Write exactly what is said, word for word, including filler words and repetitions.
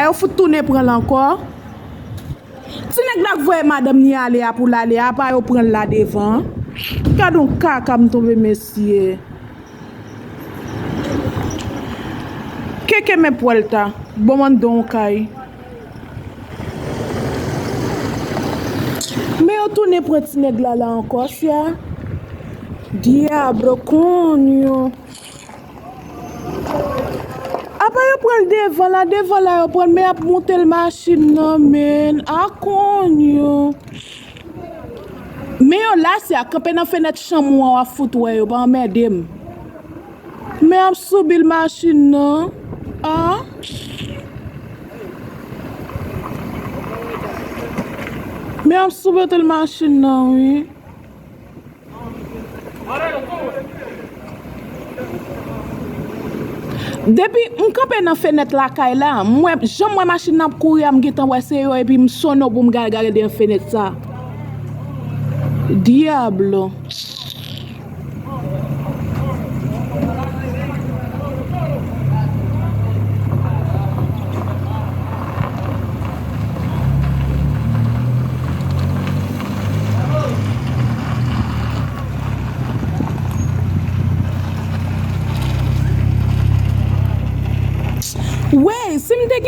Yo fout tounen pran l ankò. Ti nèg la k voye madanm ni ale a pou l ale a, apa yo pran l la devan. Gad yon kaka m tonbe, mesye. Keke men pwèl ta. Bon, m anndan yon kay. Men yo tounen pran ti nèg la la ankò, sya. Diablo, konyo. Apa yo pran l devan la, devan la yo pran l, men y ap moute l machin nan, men. A konyo. Men yo la, sya, kanpe nan fenèt chanm ou an, w ap fout wè yo, pa anmède m. Men ap soubi l machin nan. A? Men ap soubi l machin nan, wi. Depi m kanpe nan fenèt lakay la, m wè, jan m wè machin nan ap kouri a, m gentan wè se yo, epi m sone w pou m gade, gade nan fenèt sa. Diablo. Wey, si m te gen